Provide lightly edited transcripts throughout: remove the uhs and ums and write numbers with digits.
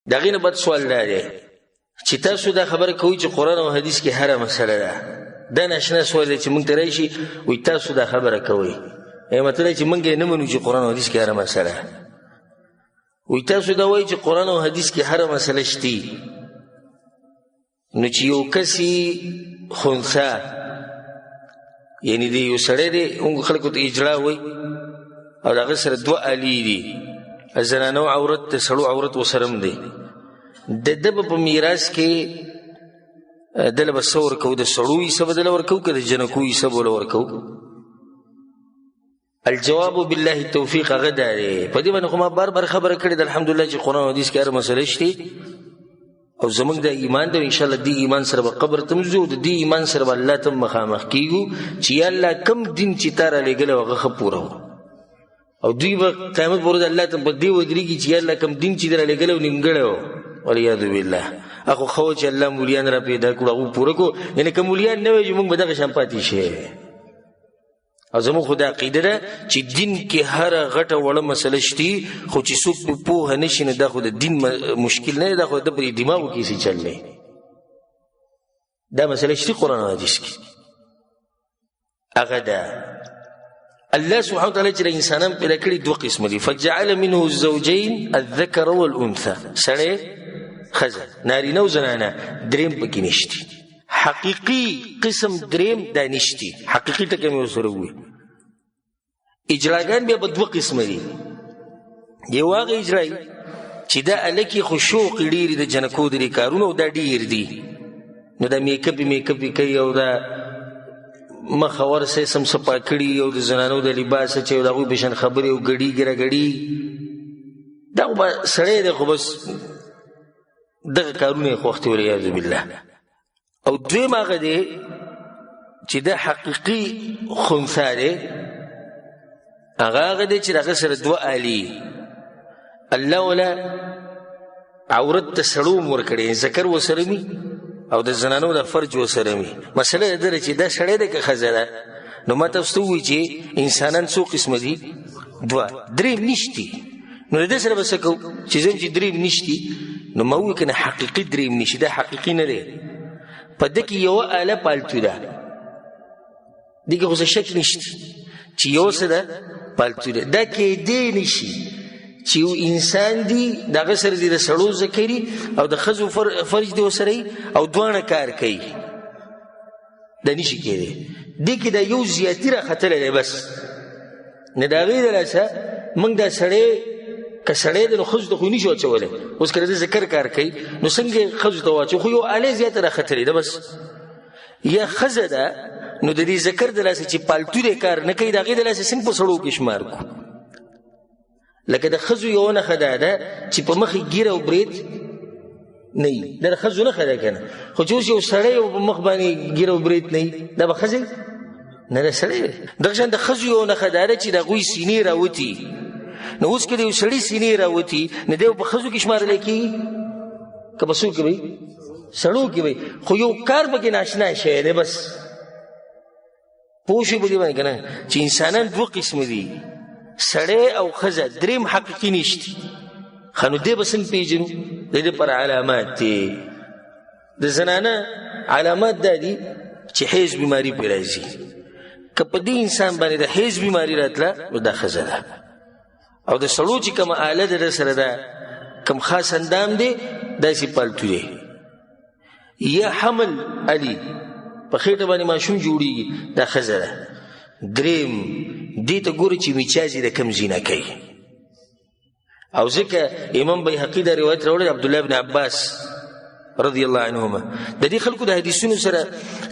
د هغې نه بد سوال دا دی چې تاسو دا خبره کوئ چې قرآن او حدیث کې هره مسله ده. دا ناشنا سوال دی چې موږ ته راشي وایي تاسو دا خبره کوئ، مطلب چې موږ یې نه منو چې قرآن او حدیث کې هره مسله. وایي تاسو دا وایئ چې قرآن او حدیث کې هره مسله شتي، نو چې یو کس خنثی، یعنی دی یو سړی دی، موږ خلکو ته اجرا وایي، او د هغه سره دوه الې دي، زنانو عورت د سړو عورت ورسره هم دی، د ده به په میراث کې دله به څه ورکوو؟ د سړو حصه به دله ورکوو که د جنکو حصه به له ورکوو؟ الجواب بالله التوفیق هغه دا دی. په دې باندې خو ما بار بار خبره کړې ده الحمدلله چې قرآن او حدیث کې هره مسله شته، او زموږ د ایمان دی، انشاءالله دې ایمان سره به قبر ته ځو، د دې ایمان سره به الله ته مخامخ کېږو چې یا الله کوم دین چې تا رالیږلی هغه ښه پوره و، او دوی به قیامت پر ورځ الله ته په دې ودرېږي چې یا الله کوم دین چې دې رالیږلی و نیمګړی و، والعیاذ بالله. هغه ښه و چې الله مولیان را پیدا کړو، هغو پوره کړو، یعنې که مولیان نه وی چې موږ به دغه شان پاتې شي. او زموږ خو دا عقیده ده چې دین کې هره غټه وړه مسله شتي، خو چې څوک په پوهه نه شي نو دا خو د دین مشکل نه دی، دا خو د پرې دماغو کې څه چل دی. دا مسله شتي قرآن او حدیث کې. هغه ده الله سبحانه وتعالى چې انسانان پیدا کړي دوه قسمه دي، فجعل منه الزوجين الذكر والانثى، سړی ښځه، نارینه او زنانه، دریم پکې نشتي. حقیقي قسم دریم دا نشتی، حقیقي ټکی مې ورسره ووایي. اجراګان بیا په دوه قسمه دي، یو هغه اجرایي چې دا هلکې خو شوق ډېر د جنکو د دې کارونو او دا ډېر دي، نو دا میکپ میکپ یې کوي او دا مخه ورسه سم صفا کړي او د زنانو د لباس اچوي او د هغوی په شان خبرې او ګړیږي راګړي، دا خو به سړی دی خو بس دغه کارونه یې خوښ دي والعیاذ بالله. او دویم هغه دی چې د حقیقي خنثی دی، هغه هغه دی چې د هغه سره دوه آلې الله ولا عورت ته سړو هم ورکړی، ذکر ورسره وي او د زنانو د فرج ورسره وي. مسله دا ده چې دا سړی دی که ښځه ده؟ نو ما تاسو ته ووایي چې انسانان څو قسمه دي؟ دوه، دریم نشتي. نو د دې سره به څه کوو چې زم چې دریم نشتي؟ نو ما ووایي که نه حقیقي دریم نشي، دا حقیقي نه دی. په ده کې یوه آله پالتو ده، دې کې خو څه شک نشته چې یو څه ده پالتو ده، دا کېدی نشي چې یو انسان دی د هغه سره دي د سړو ذکري او د ښځو فرج دی ورسره او دواړه کار کوي، دا نشي کېدی. دې کې دا یو زیاتي راختلی دی بس، نه د هغې د لاسه موږ دا سړی که سړی دی نو ښځو ته خو یې نشو اچولی، اوس که د ذکر کار کوي نو څنګه یې ښځو ته واچو، خو یو آله زیاته راختلې ده بس. یا ښځه ده نو د دې ذکر د لاسه چې پالتو دی کار نه کوي، د هغې د لاسه څنګه په سړو کې شمار کړو؟ لکه د ښځو یوه نښه دا ده چې په مخ یې ږیره او برېت نه وي، دا د ښځو نښه ده که نه؟ خو چې اوس یو سړی او په مخ باندې ږیره او برېت نه وي، دا به ښځه نه، دا سړی دی. دغه شان د ښځو یوه نښه دا ده چې د هغوی سینې راوتي، نو اوس که د یو سړي سینې راوتي نو دی په ښځو کې شمارلی کېږي که په څو کې وي؟ سړو کې وي، خو یو کار پکې ناشنا شی دی بس. پوه شوې په دې باندې که نه چې انسانان دوه قسمه دي، سړی او ښځه، دریم حقیقي نشتي. ښه نو دی به څنګه پېژنو؟ د دې لپاره علامات دي. د زنانه علامات دا دي چې حیض بیماري پرې راځي، که په دې انسان باندې د حیض بیماري راتله نو دا ښځه ده. او د سړو چې کومه آله ده سره ده، کوم خاص اندام دی داسې پالتو دی، یا حمل علی په خېټه باندې ماشوم جوړیږي، دا ښځه ده. دریم دې ته ګوري چې میچازي د کوم ځای نه کوي. او ځکه امام بیهقي دا روایت راوړی عبدالله بن عباس رضی الله عنهما، د دې خلکو د حدیثونو سره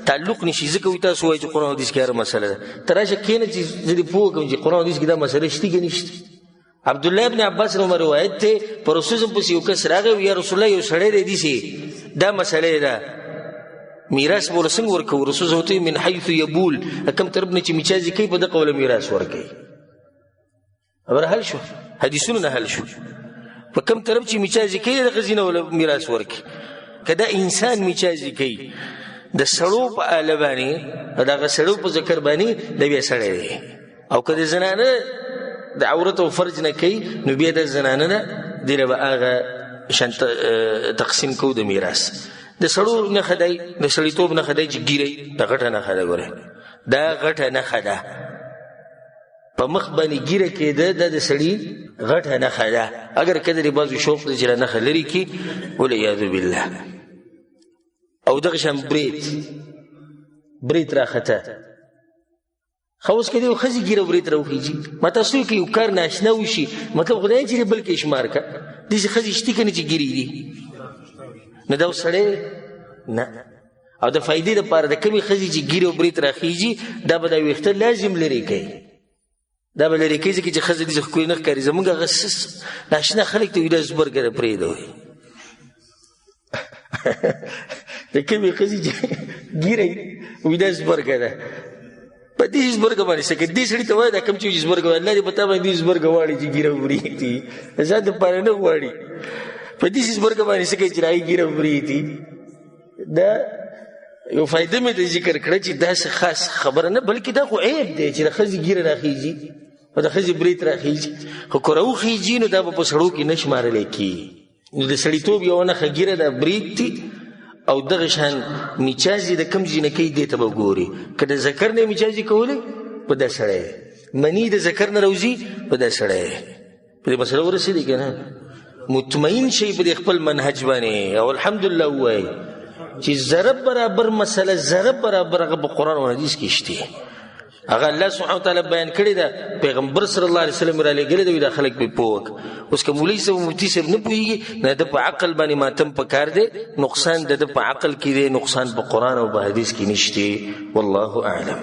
تعلق نشي، ځکه وایي تاسو وایئ چې قرآن حدیث کې هره مسله ده، ته راشه کښېنه چې زه دې پوه کړم چې قرآن حدیث کې دا مسله شته که نشته. عبد الله ابن عباس نو روایت ته پر رسول پسې یو کس راغی، یا رسول الله یو سړی دی داسې دا مسله ده، میراث به ورله څنګه ورکوو؟ رسول ورته من حیث یبول، کوم طرف نه چې میچازي کوي په دغه وله میراث ورکوي. خبره حل شو، حدیثونه نه حل شو. په کوم طرف چې میچازي کوي دغه ځینه وله میراث ورکوي. که دا انسان میچازي کوي د سړو په آله باندې، دغه سړو په ذکر باندې، دا بیا سړی دی. او که د زنانه د عورت او فرج نه کوي نو بیا د زنانه نه دی له به هغه شان تقسیم کو د میراث. د سړو نښه دی، د سړیتوب نښه دی چې ږیره دا غټه نښه ده. ګوره دا غټه نښه ده، په مخ باندې ږیره کېده دا د سړي غټه نښه ده. اګر که د بعضو شوق دی چې دا نښه لرې کړي، والعیاذ بالله. او دغه شان بریت، بریت راخته. خو اوس که د یو ښځې ږیره بریت راوخیږي، ما تاسو که یو کار ناشنا وشي، مطلب خدای چې بل کې شمار کا، داسې ښځې شته که نه چې ږیرې دي؟ نو دا اوس سړی نه. او د فایدې دپاره د کومې ښځې چې ږیرې او بریت راخیږي، دا به دا ویښته لازم لرې کوي، دا به لرې کوي، ځکه چې ښځه داسې ښکلې نه ښکاري. زموږ هغه ناشنا خلک ته وایي دا زبرګه ده پرېږده وایي. د کومې ښځې چې ږیره وي دا زبرګه ده، په دې زبرګه باندې څه کوي؟ دې سړي ته وایي دا کوم چې زبرګه وایي، الله دې په تا باندې زبرګه واړي چې ږیره وبرېږدي، ځان دپاره نه غواړي. په دې زبرګه باندې څه کوي چې راغی ږیره وبرېږدي؟ دا یو فایده مې د ذکر کړه چې داسې خاص خبره نه، بلکې دا خو عیب دی چې د ښځې ږیره راخیږي او د ښځې برېت راخیږي، خو که راوخیږي نو دا به په سړو کې نه شمارلی کېږي. نو د سړیتوب یوه نښه ږیره ده، برېت دي، او دغه شان میچازي د کوم جینکۍ دې ته به ګوري، که د ذکر نه میچازي کولی په دا سړی دی، مني د ذکر نه راوځي په دا سړی دی. په دې مسله ورسېدې که نه؟ مطمئن شئ په دې خپل منهج باندې، او الحمدلله ووایئ چې ذره برابر مسله، ذره برابر هغه په قرآن او حدیث کې شته. هغه الله سبحانه وتعالی بیان کړی ده، پیغمبر صلی الله علیه وسلم را لېږلی دی، دا خلک پرې پوه کړه. اوس که مولوي صاحب مفتي صاحب نه پوهېږي، نه د په عقل باندې ماتم پکار دی، نقصان د ده په عقل کې دی، نقصان په قرآن او په حدیث کې نشته. والله اعلم.